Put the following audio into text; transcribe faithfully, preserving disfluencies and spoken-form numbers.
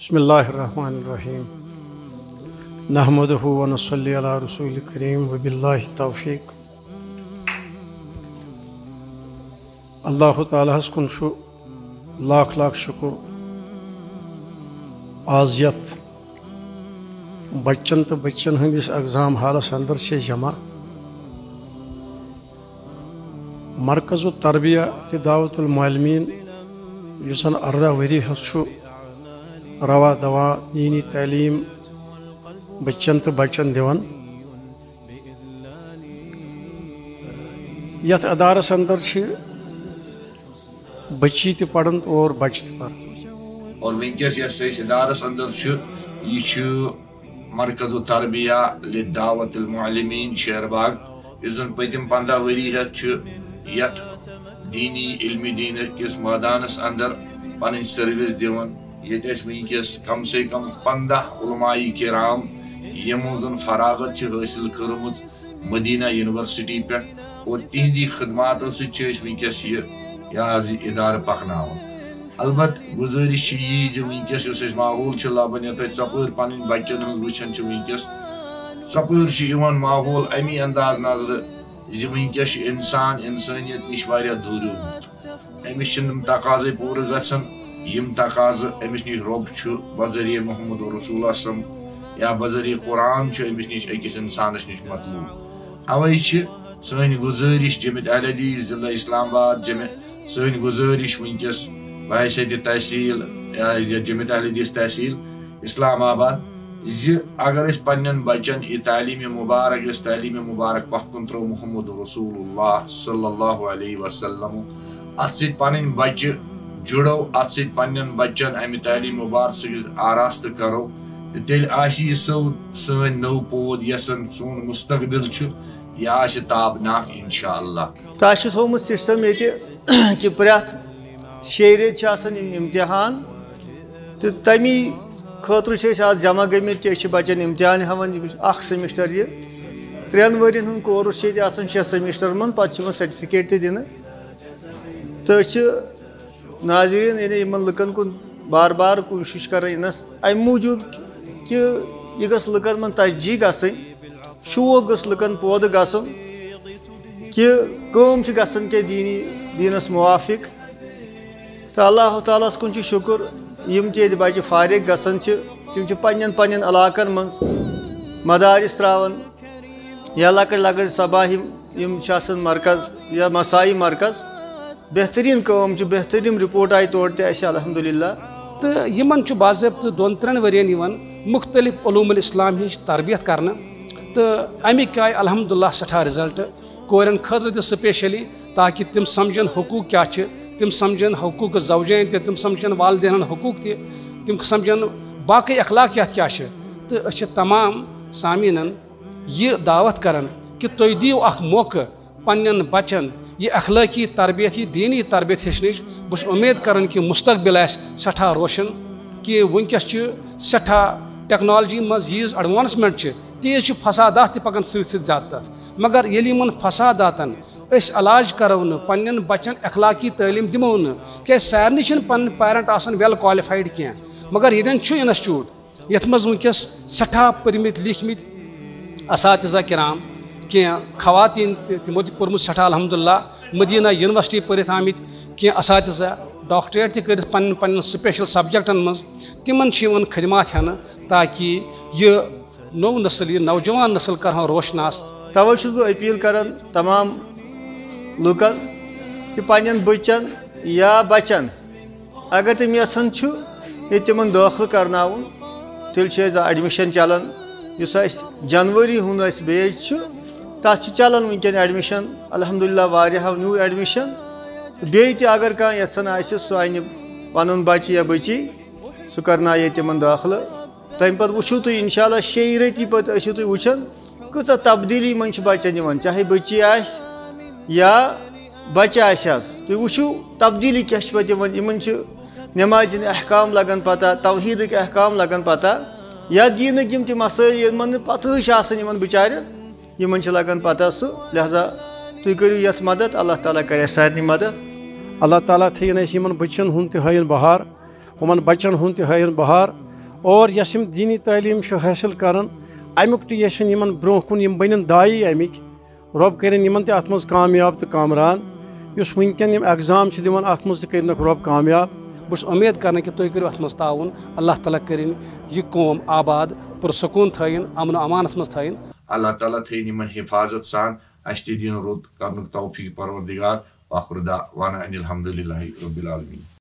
بسم اللہ الرحمن الرحیم۔ نحمده ونصلی علی رسول کریم وباللہ توفیق۔ اللہ تعالیٰ ہس کُن چھُ لاکھ لاکھ شُکُر۔ آز یتھ بچن تہٕ بچن ہٕنٛدِس ایگزام ہالس اندر چھِ جمع مرکز التربیہ لدعوت المعلمین، یُس زن ارداہ ؤری ہس چھُ روا دوا دینی تعلیم بچن تہٕ بچن دِوان۔ یتھ ادارس اندر چھِ بچی تہِ پران اور بچہِ تہِ پران۔ اور وٕنکیٚس یتھ أسۍ ادارس اندر چھِ، یہِ چھُ مرکز التربیہ لدعوت المعلمین شیر باغ، یُس زن پٔتِم پنٛداہ ؤری ہیٚتھ چھُ یتھ دینی علمی دینس کِس مٲدانس اندر پنٕنۍ سروس دِوان۔ ییٚتہِ اَسہِ وٕنکیٚس کم سے کم پنٛداہ علماء کرام، یِمو زن فراغت چھِ حٲصِل کٔرمٕژ مدینہ یونیورسٹی پٮ۪ٹھ، اور تِہنٛدی خدماتو سۭتۍ چھِ أسۍ وٕنکیٚس یہِ، یہِ حظ یہِ ادارٕ پکناوان۔ البتہ گُزٲرِش چھِ یی زِ وٕنکیٚس یُس أسۍ ماحول چھِ لبان، یتھ أسۍ ژۄپٲرۍ پنٕنۍ بچن ہٕنٛز وٕچھان چھِ وٕنکیٚس، ژۄپٲرۍ چھِ یِوان ماحول امی انداز نظرٕ زِ وٕنکیٚس چھُ انسان انسٲنیت نِش واریاہ دوٗریومُت۔ أمِس چھِنہٕ یِم تقاضے پوٗرٕ گژھان، یِم تقاضہٕ أمِس نِش رۄب چھُ بذریعہ محمد رسول اللہ صلی اللہ علیہ وسلم یا بذریعہ قرآن چھُ أمِس نِش، أکِس انسانس نِش مطلوب۔ اوے چھِ سٲنۍ گُزٲرِش جمعیت اہل حدیث ضلع اسلام آباد، جمع سٲنۍ گُزٲرِش وٕنکیٚس بحیثیت تحصیل یا، یا جمعیت اہل حدیث تحصیل اسلام آباد، زِ اگر أسۍ پننٮ۪ن بچن یہِ تعلیٖم مبارک، یۄس تعلیٖم مبارک پتھ کُن ترٲو محمد رسول اللہ صلی اللہ علیہ وسلم، اتھ سۭتۍ پنٕنۍ بچہِ جُڑو، اتھ سۭتۍ پننٮ۪ن بچن امہِ تعلیٖم مبارک سۭتۍ آراستہٕ کرو، تہٕ تیٚلہِ آسہِ یہِ سیوٚد سٲنۍ نٔو پود، یۄس زن سون مستقبل چھُ، یہِ آسہِ تابناک انشاءاللہ۔ تہٕ اَسہِ چھُ تھوٚومُت سسٹم ییٚتہِ کہِ پرٛٮ۪تھ شیٚیہِ رٮ۪تۍ چھِ آسان یِم امتحان، تہٕ تَمی خٲطرٕ چھِ أسۍ آز جمع گٔمٕتۍ کہِ أسۍ چھِ بَچَن امتحان ہٮ۪وان، یہِ اَکھ سیمسٹر یہِ، ترٛٮ۪ن ؤرِین ہُنٛد کورس چھُ ییٚتہِ آسان شےٚ سیمسٹر منٛز، پَتہٕ چھِ یِوان سرٹیفکیٹ تہِ دِنہٕ۔ تہٕ أسۍ چھِ ناظریٖن، یعنی یِمن لُکن کُن بار بار کوٗشِش کران یِنس، اَمہِ موٗجوٗب کہِ یہِ گٔژھ لُکن منٛز تشجیح گژھٕنۍ، شوق گوٚژھ لُکن پٲدٕ گژھُن کہِ کٲم چھِ گژھان کینٛہہ دینی، دیٖنس موافق۔ تہٕ اللہ تعالیٰ ہس کُن چھُ شُکُر، یِم تہِ ییٚتہِ بچہِ فارغ گژھان چھِ، تِم چھِ پننٮ۪ن پننٮ۪ن علاقن منٛز مدارس تراوان یا لۄکٕٹۍ لۄکٕٹۍ صباحی یِم چھِ آسان مرکز یا مسائی مرکز۔ بہترین کٲم چھِ، بہترین رپورٹ آیہِ تورٕ تہِ اَسہِ الحمدللہ۔ تہٕ یِمن چھُ باضٲبطہٕ دۄن ترٛٮ۪ن ؤرین یِوان مُختٔلِف علوم الاسلام ہٕنٛز تربیت کرنہٕ، تہٕ اَمِکۍ آیہِ الحمدللہ سٮ۪ٹھاہ رِزلٹ کورٮ۪ن خٲطرٕ تہِ سپیشلی، تاکہِ تِم سمجھن حقوٗق کیٛاہ چھِ، تِم سمجھن حقوٗق زوجین تہِ، تِم سمجھن والدینن حقوٗق تہِ، تِم سمجھن باقٕے اخلاقیات کیٛاہ چھِ۔ تہٕ أسۍ چھِ تمام سامعیٖنن یہِ دعوت کران کہِ تُہۍ دِیِو اکھ موقعہٕ پننٮ۪ن بچن یہِ اخلٲقی تربیت، یہِ دینی تربیت ہیٚچھنٕچ۔ بہٕ چھُس اُمید کران کہِ مستقبل آسہِ سٮ۪ٹھاہ روشن، کہِ وٕنکیٚس چھِ سٮ۪ٹھاہ ٹیکنالوجی منٛز ییٖژ ایڈوانسمنٹ چھِ، تیٖژ چھِ فسادات تہِ پکان سۭتۍ سۭتۍ زیادٕ تتھ۔ مگر ییٚلہِ یِمن فساداتن أسۍ علاج کرو نہٕ، پننٮ۪ن بچن اخلاقی تعلیٖم دِمو نہٕ، کیازِ سارنٕے چھِنہٕ پنٕنۍ پیرنٹ آسان ویل کوالیفایڈ کینٛہہ، مگر ییٚتٮ۪ن چھُ انسٹیٹیوٹ یتھ منٛز وٕنکیٚس سٮ۪ٹھاہ پٔرمٕتۍ لیٖکھمٕتۍ اساتذہ کرام، کینٛہہ خواتین تہِ، تِمو تہِ پوٚرمُت سٮ۪ٹھاہ الحمدللہ، مدینہ یونیورسٹی پٔرِتھ آمٕتۍ کینٛہہ اساتذہ، ڈاکٹریٹ تہِ کٔرِتھ پننٮ۪ن پننٮ۪ن سپیشل سبجیکٹن منٛز، تِمن چھِ یِوان خدمات ہٮ۪نہٕ، تاکہِ یہِ نوٚو نسل، یہِ نوجوان نسل کرہون روشناس۔ توے چھُس بہٕ اپیل کران تمام لُکن کہِ پننٮ۪ن بچن یا بچن اگر تِم یژھان چھِ ییٚتہِ تِمن دٲخلہٕ کرناوُن، تیٚلہِ چھُ اَسہِ ایڈمِشن چلان، یُس اَسہِ جنؤری ہُنٛد اَسہِ بیچ چھُ، تَتھ چھُ چلان وٕنکیٚن ایڈمِشن، الحمدللہ واریاہو نیوٗ ایڈمِشن۔ تہٕ بیٚیہِ تہِ اگر کانٛہہ یژھان آسہِ، سُہ اَنہِ پنُن بچہِ یا بچی، سُہ کرنایہِ ییٚتہِ تِمن دٲخلہٕ۔ تَمہِ پتہٕ وٕچھِو تُہۍ، انشاءاللہ، شیٚیہِ رٮ۪تی پتہٕ ٲسِو تُہۍ وٕچھان، کۭژاہ تبدیٖلی منٛز چھِ بچن یِوان، چاہے بچی آسہِ یا بچہِ آسہِ حظ۔ تُہۍ وٕچھِو تبدیٖلی کیٛاہ چھِ پتہٕ یِوان۔ یِمن چھِ نمازِ ہِنٛدۍ احکام لگان پتہ، توحیٖدٕکۍ احکام لگان پتہ، یا دیٖنٕکۍ یِم تہِ مسٲیِل یِمن نہٕ پتہٕے چھِ آسان یِمن بچارٮ۪ن، یِمن چھِ لگان پتہ سُہ۔ لہذا تُہۍ کٔرِو یتھ مدد، اللہ تعالیٰ کرِ اَسہِ سارنٕے مدد۔ اللہ تعالیٰ تھٲیِن اَسہِ یِمن بچن ہُنٛد تہِ ہٲیِن بہار، یِمن بچن ہُنٛد تہِ ہٲیِن بہار، اور یۄس یِم دینی تعلیٖم چھِ حٲصِل کران، اَمیُک تہِ یَژھن یِمن برونٛہہ کُن، یِم بنن داعی اَمِکۍ۔ رۄب کٔرِن یِمن تہِ اَتھ منٛز کامیاب تہٕ کامران۔ یُس وٕنکیٚن یِم ایگزام چھِ دِوان، اَتھ منٛز تہِ کٔرِنَکھ رۄب کامیاب۔ بہٕ چھُس اُمید کران کہِ تُہۍ کٔرِو اَتھ منٛز تعاوُن۔ اللہ تعالیٰ کٔرِن یہِ قوم آباد، پُرسکوٗن تھٲیِن، امن و امانس منٛز تھٲیِن۔ اللہ تعالیٰ تھٲیِن یِمن حفاظت سان، اَسہِ تہِ دِیِن رُت کرنُک توفیٖق پروردگار۔ وآخر دعوانا ان الحمد للہ رب العالمین۔